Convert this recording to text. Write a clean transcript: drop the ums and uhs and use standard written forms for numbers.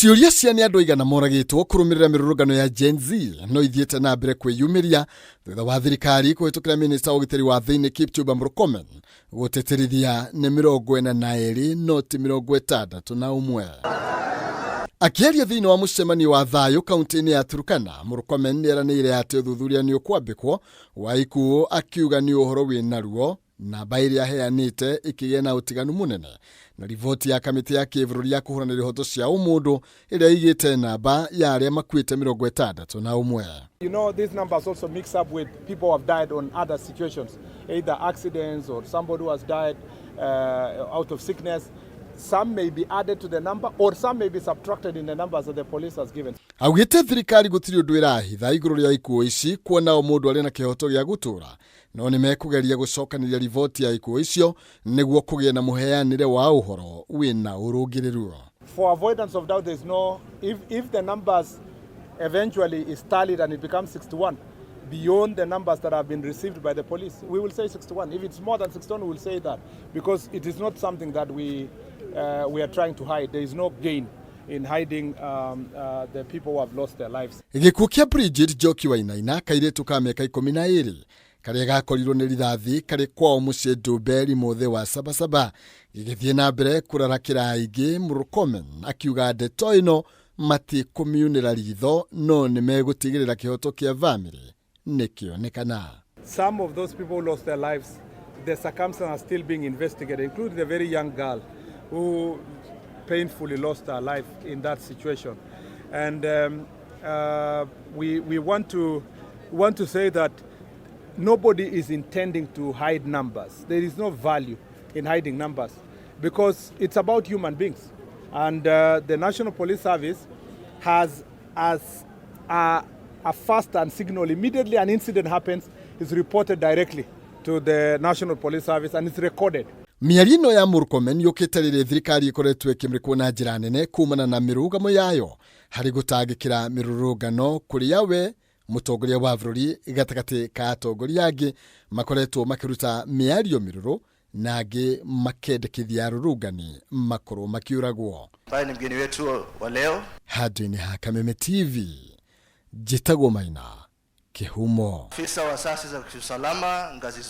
Ciũria cia nĩ andũ aigana moragĩtwo kũrũmĩrĩra mĩrũrũngano ya Gen Z no ithiĩte na mbere kwĩyumĩria thutha wa thirikari kũhĩtũkĩra minista wa ũgitĩri wa thĩinĩ Kipchumba Murkomen gũtĩtĩrithia nĩ 42 no ti 61. Akĩaria thĩinĩ wa mũcemanio wa thayũ kaunti-inĩ ya Turkana, Murkomen nĩ eranĩire atĩ ũthuthuria nĩ ũkwambĩkwo wa ikuũ, akiuga nĩ ũhoro wĩna ruo namba ĩrĩa aheanĩte ĩkĩgĩa na ũtiganu mũnene na riboti ya kamĩtĩ ya kĩbũrũri ya kũhũranĩra ihoto cia ũmũndũ ĩrĩa ĩigĩte namba ya arĩa makuĩte 61. These numbers also mix up with people who have died on other situations, either accidents or somebody who has died out of sickness. Some may be added to the number or some may be subtracted in the numbers that the police has given. Augĩte thirikari gũtirĩ ũndũ ĩrahitha igũrũ rĩa ikuũ ici, kuona o mũndũ arĩ na kĩhoto gĩa gũtũũra, no nĩ mekũgeria gũcokanĩria riboti ya ikuũ icio nĩguo kũgĩe na mũheanĩre wa ũhoro wĩna ũrũngĩrĩru. For avoidance of doubt, there's no, if the numbers eventually is tallied and it becomes 61, beyond the numbers that have been received by the police, we will say 61. If it's more than 61, we will say that, because it is not something that we are trying to hide. There is no gain in hiding the people who have lost their lives. Gĩkuũ kĩa Bridget Njoki Wainaina, kairĩtu ka mĩaka 12 karĩa gakorirwo nĩ rithathi karĩ kwao mũciĩ Ndumberi mũthĩ wa Sabasaba, gĩgĩthiĩ na mbere kũrarakĩra aingĩ, Murkomen akiuga ndeto ĩno matikũmiunĩra ritho no nĩ megũtigĩrĩra kĩhoto kĩa bamĩrĩ nĩkĩonekana. Some of those people who lost their lives, the circumstances are still being investigated, including the very young girl who painfully lost her life in that situation. And we want to say that nobody is intending to hide numbers. There is no value in hiding numbers because it's about human beings. And the National Police Service has as a fast and signal, immediately an incident happens, is reported directly to the National Police Service and it's recorded. Mĩario ĩno ya Murkomen yũkĩte rĩrĩa thirikari ĩkoretwo ĩkĩmũrĩkwo na njĩra nene kumana na mĩrũgamo yayo harĩ gũtangĩkĩra mĩrũrũngano, kũrĩa we mũtongoria wa bũrũri gatagatĩ ka atongoria angĩ makoretwo makĩruta mĩario mĩrũrũ na angĩ makendekithia arũrũngani makorwo makiũragwo. Ambaye ni mgeni wetu wa leo. Handũ-inĩ ha Kameme TV, njĩtagwo Maina Kĩhumo. Afisa wa asasi za kiusalama ngazi zote.